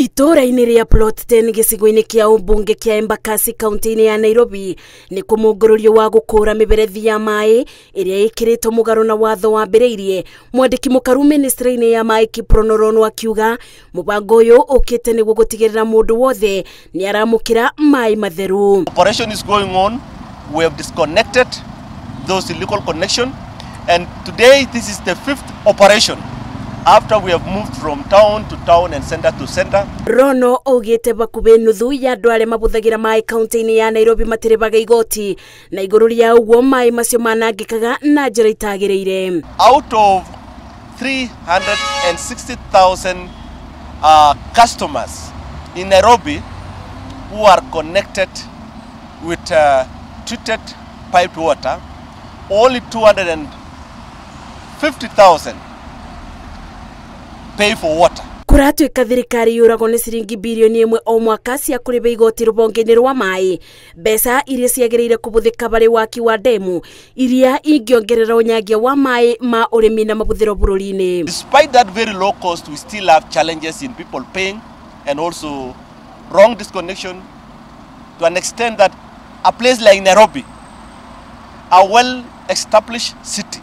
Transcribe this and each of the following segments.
Itũũra-inĩ rĩa Plot 10 gĩcigo-inĩ kĩa ũmbunge kĩa Embakasi kaunti-inĩ ya Nairobi nĩ kũmũngũrũrio wa gũkũra mĩberethi ya maĩ ĩrĩa ĩkĩrĩtwo mũgarũ na watho wambĩrĩirie mwandĩki mũkaru ministry-inĩ ya maĩ Kiprono Rono akiuga mũbango ũyũ ũkĩte nĩguo gũtigĩrĩra mũndũ wothe nĩ aramũkĩra maĩ matheru. Operation is going on. We have disconnected those illegal connection, and today this is the fifth operation after we have moved from town to town and center to center. Rono augite bakube nuthu ya andu aria mabuthagira mai kaunti-ini ya Nairobi matiribaga igoti na iguru ria uguo mai macio manangikaga na njira itagiriire. Out of 360,000 customers in Nairobi who are connected with treated piped water, only 250,000 pay for water. Kuratuika thirikari yuragwo ni ciringi bilioni 1 o mwaka cia kuriba igoti rubonge-ini rwa mai, mbeca iria ciagiriire kubuthika bari waki wa demu iria ingiongerera unyangia wa mai ma urimi na mabuthiro bururi-ini. Despite that very low cost, we still have challenges in people paying and also wrong disconnection to an extent that a place like Nairobi, a well-established city,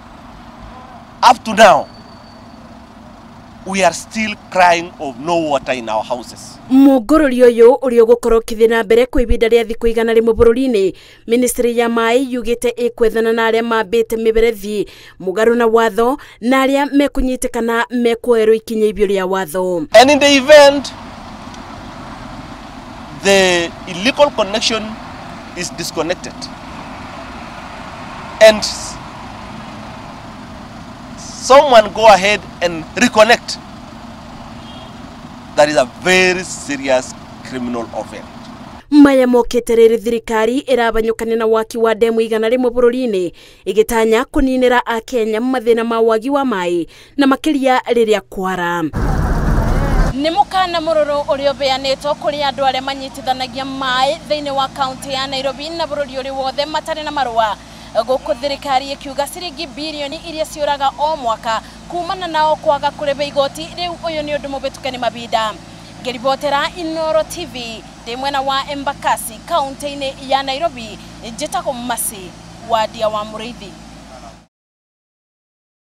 up to now we are still crying of no water in our houses. Mugururi uyu uri ugukorwo ukithii na mbere kwa ibinda ria thiku 100 bururi-ini, ministry ya mai yugite ikwethana na aria mambite miberethi mugaru na watho na aria mekunyitikana mekuoerwo ikinya ibio ria watho. And in the event the illegal connection is disconnected and someone go ahead and reconnect, that is a very serious criminal offense. Maya mokete riri thirikari irabanyukania na waki wa demu 100 bururi-ini igitanya kuninira akenya mathina ma wagi wa mai na makiria riria kwara. Ni mukana mururu uria ubeanitwo kuri andu aria manyitithanagia mai thiini wa kaunti ya Nairobi na bururi uri wothe matari na marua. Guku thirikari ikiuga ciringi bilioni iria ciuraga o mwaka kumana nao kwaga kuriba igoti riu uyu ni undu mubituke ni mabinda. Ngiribotera Inooro TV ndi mwena wa Embakasi kaunti-ini ya Nairobi, njitagwo Masi Wadia wa Muriithi.